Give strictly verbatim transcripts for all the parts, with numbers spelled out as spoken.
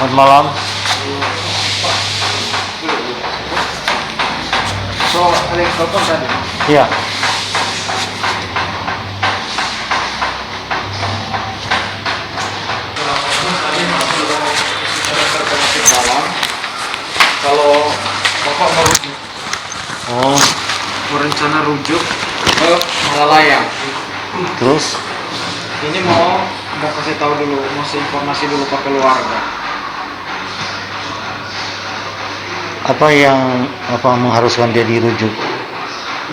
Selamat malam. So, ada yang telepon tadi? Iya. Kalau Bapak mau Oh. Mau rencana rujuk ke Malalayang. Terus? Ini mau, mau kasih tahu dulu, mau se-, informasi dulu ke keluarga. Apa yang, apa, mengharuskan dia dirujuk?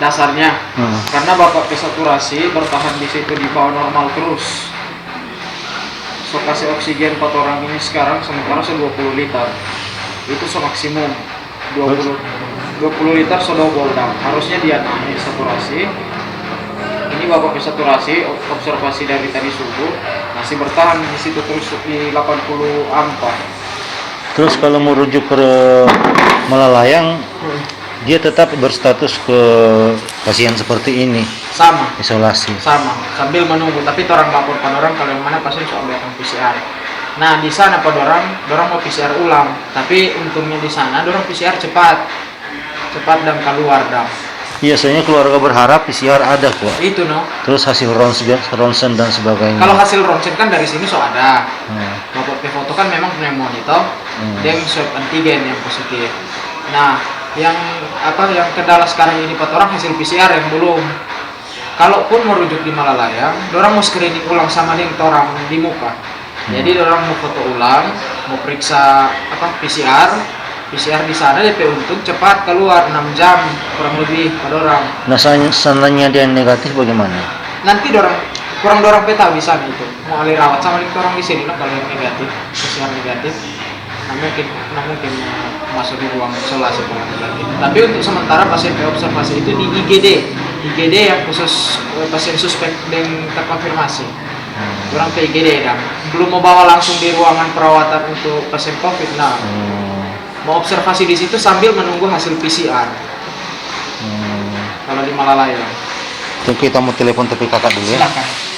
Dasarnya, Hmm. karena bapak pe saturasi bertahan di situ di bawah normal terus. So kase oksigen pa torang ini sekarang sementara so dua puluh liter. Itu so maksimum. Dua puluh, dua puluh liter so dobol dang. Harusnya dia naik saturasi. Ini bapak pe saturasi, ob-, observasi dari tadi subuh, masih bertahan di situ terus di delapan puluh angka. Terus kalau mau rujuk ke Malalayang, Hmm. dia tetap berstatus ke pasien seperti ini? Sama. Isolasi? Sama, sambil menunggu. Tapi torang lapor pa dorang kalau yang mana pasien so ambil akang P C R. Nah, di sana pa dorang, dorang mau P C R ulang. Tapi untungnya di sana, dorang P C R cepat. Cepat dan kaluar dang. Iya, soalnya keluarga berharap P C R ada, kwa. Itu, no. Terus hasil rons-, ronsen dan sebagainya. Kalau hasil ronsen kan dari sini so ada. Hmm. Bapak pe foto kan memang pneumonia, to? Hmm. Deng swab antigen yang positif. Nah, yang, apa, yang kendala sekarang ini pa torang hasil P C R yang belum. Kalaupun mo rujuk di Malalayang, dorang mo screening ulang sama deng torang di muka. Hmm. Jadi, dorang mo foto ulang, mo periksa, apa, P C R. P C R di sana, depe untung cepat kaluar, enam jam kurang lebih pa dorang. Nah, sa-, seandainya dia negatif, bagaimana? Nanti dorang, kurang dorang pe tau di sana itu. Mo alei rawat sama deng torang di sini, no, kalau yang negatif, P C R negatif. Nah, mungkin, nah, mungkin, eh, masuk di ruang isolasi kalau negatif. Tapi untuk sementara pasien pe observasi itu di I G D. I G D yang khusus, eh, pasien suspek deng terkonfirmasi. Hmm. Dorang pe I G D dang. Belum mo bawa langsung di ruangan perawatan untuk pasien covid, nah. Hmm. Mo observasi di situ sambil menunggu hasil P C R. Hmm. Kalau di Malalayang. Tunggu, kita mo telepon T P K K dulu, ya. Silakan.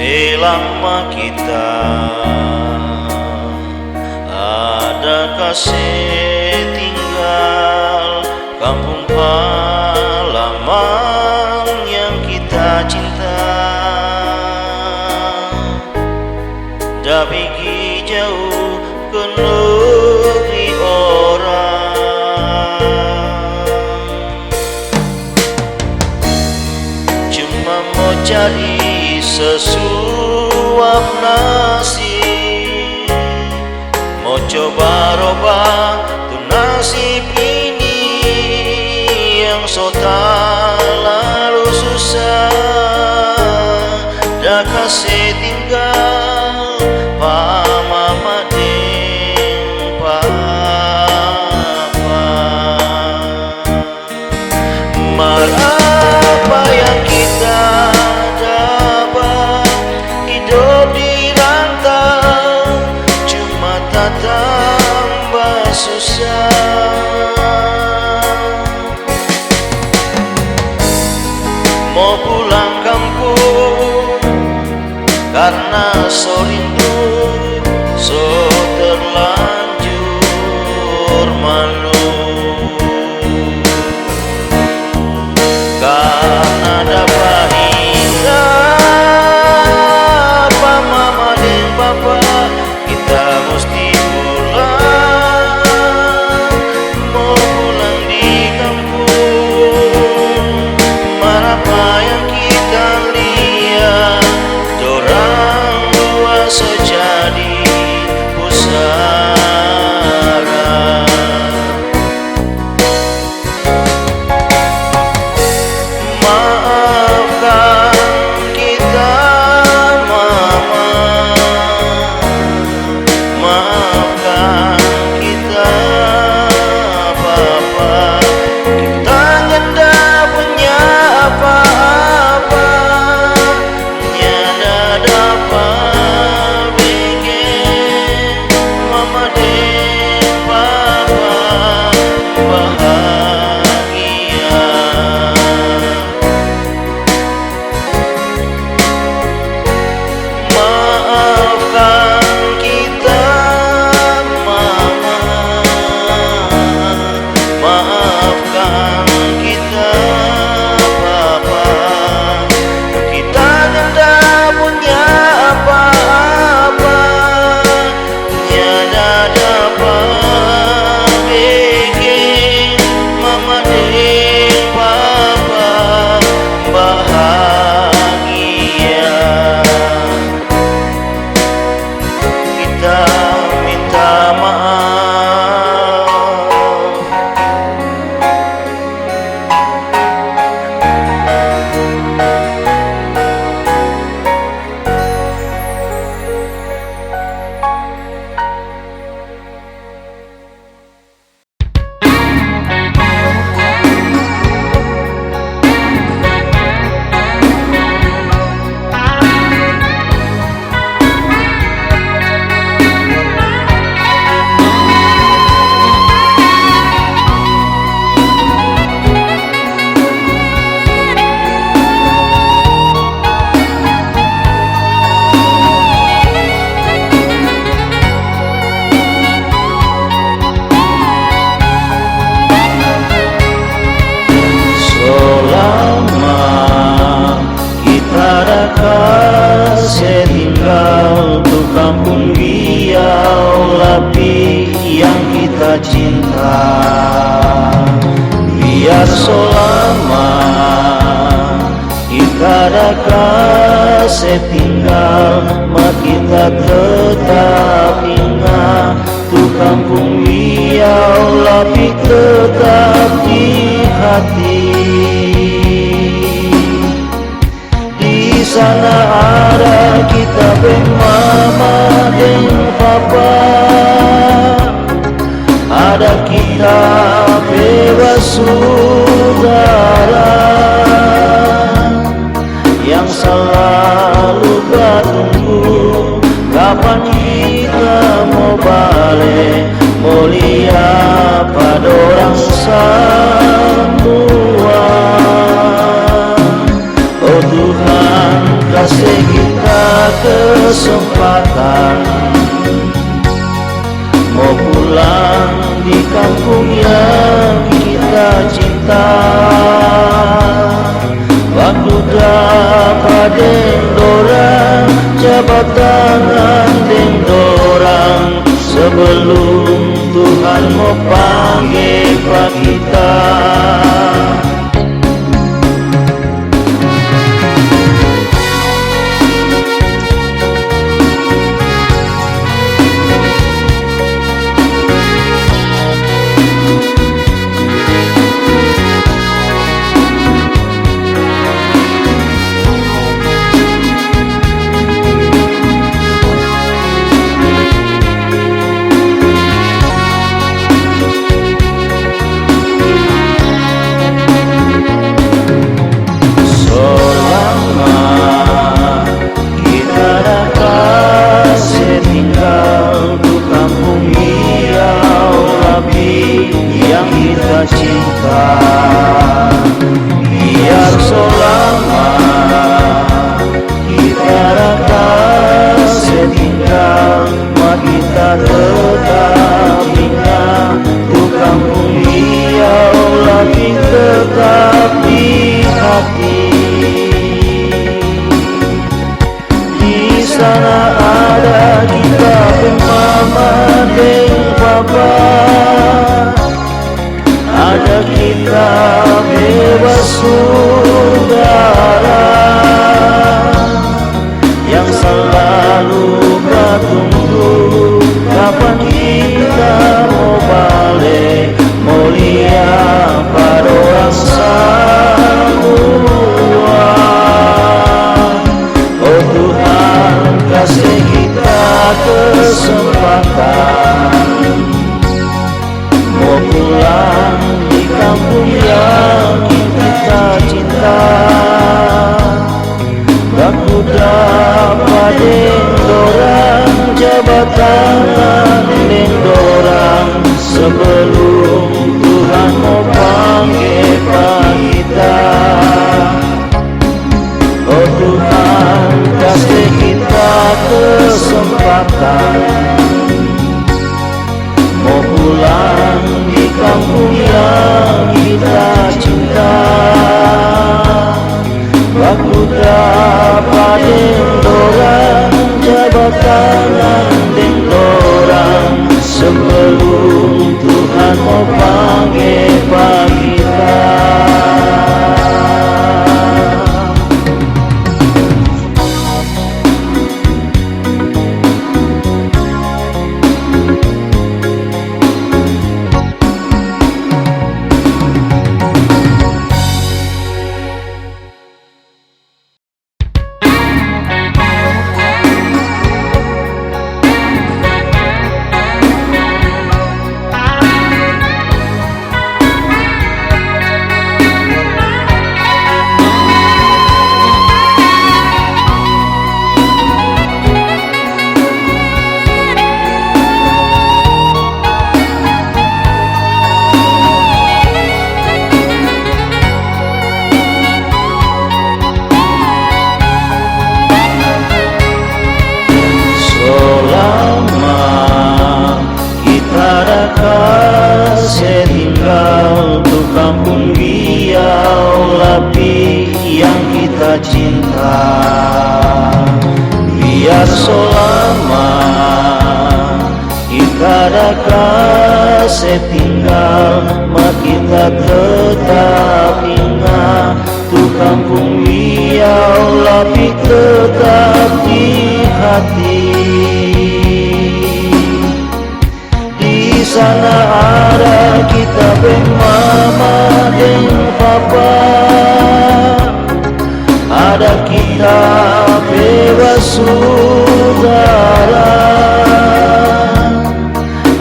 Bilang ma kita ada kase tinggal kampung halaman yang kita cinta. Da pigi jauh ka negri orang, cuma mo cari sesuap nasi. Mo coba roba tu nasib ini yang so talalu susah, da kase tinggal pa mama deng papa. Mar apa yang kita dapat, hidop di rantau cuma tatamba susah. Mo pulang kampung karna so rindu so terlanjur malu. Karna dapa hina pa mama deng papa, kita musti pulang, mo pulang di kampung. Mar apa yang kita lia, dorang dua so jadi pusara. Maafkan kita, Mama. Maafkan kita, Papa. Kita nyanda punya apa-apa. Nyanda dapa beking mama deng papa bahagia. Maafkan kita, mama. Maafkan kita, Papa. Kita nyanda punya apa-apa. Nyanda dapa beking mama deng papa bahagia. Kita minta maaf. Solama kita da kase tinggal tu kampung biau lapi yang kita cinta. Biar solama kita da kase tinggal, mar kita tetap inga tu kampung biau lapi tetap di hati. Di sana ada kita pe mama deng papa, ada kita pe basudara yang salalu batunggu kapan kita mo bale, mo lia pa dorang samua. Oh Tuhan, kase kita kesempatan mo pulang di kampung yang kita cinta. Baku dapa deng dorang, ja batangan deng dorang, sebelum Tuhan mo pangge pa kita. Sana ada kita pe mama deng papa, ada kita pe basudara yang selalu batunggu kapan kita mo bale, mo lia pa dorang samua. Oh Tuhan, kase kita kesempatan mo pulang di kampung yang kita cinta. Baku dapa deng dorang, ja batanang deng dorang, sebelum Tuhan mo pangge pa kita. Oh Tuhan, kase kita kesempatan mo pulang di kampung yang kita cinta. Baku dapa deng dorang, ja batanang deng dorang, sebelum Tuhan mo pangge pa kita. Solama kita da kase tinggal tu kampung Biau Lapi yang kita cinta. Biar so lama kita da kase tinggal, mar kita tetap inga tu kampung Biau Lapi tetap di hati. Di sana ada kita pe mama deng papa, ada kita pe basudara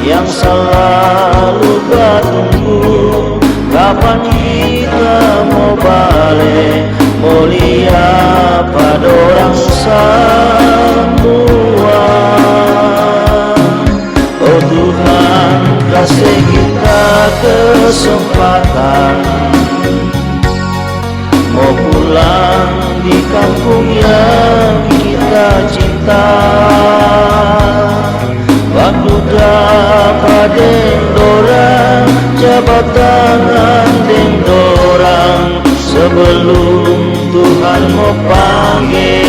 yang salalu batunggu kapan kita mo bale, mo lia pa dorang samua. Oh Tuhan, kase kita kesempatan mo pulang di kampung yang kita cinta. Baku dapa deng dorang, ja batanang deng dorang, sebelum Tuhan mo pangge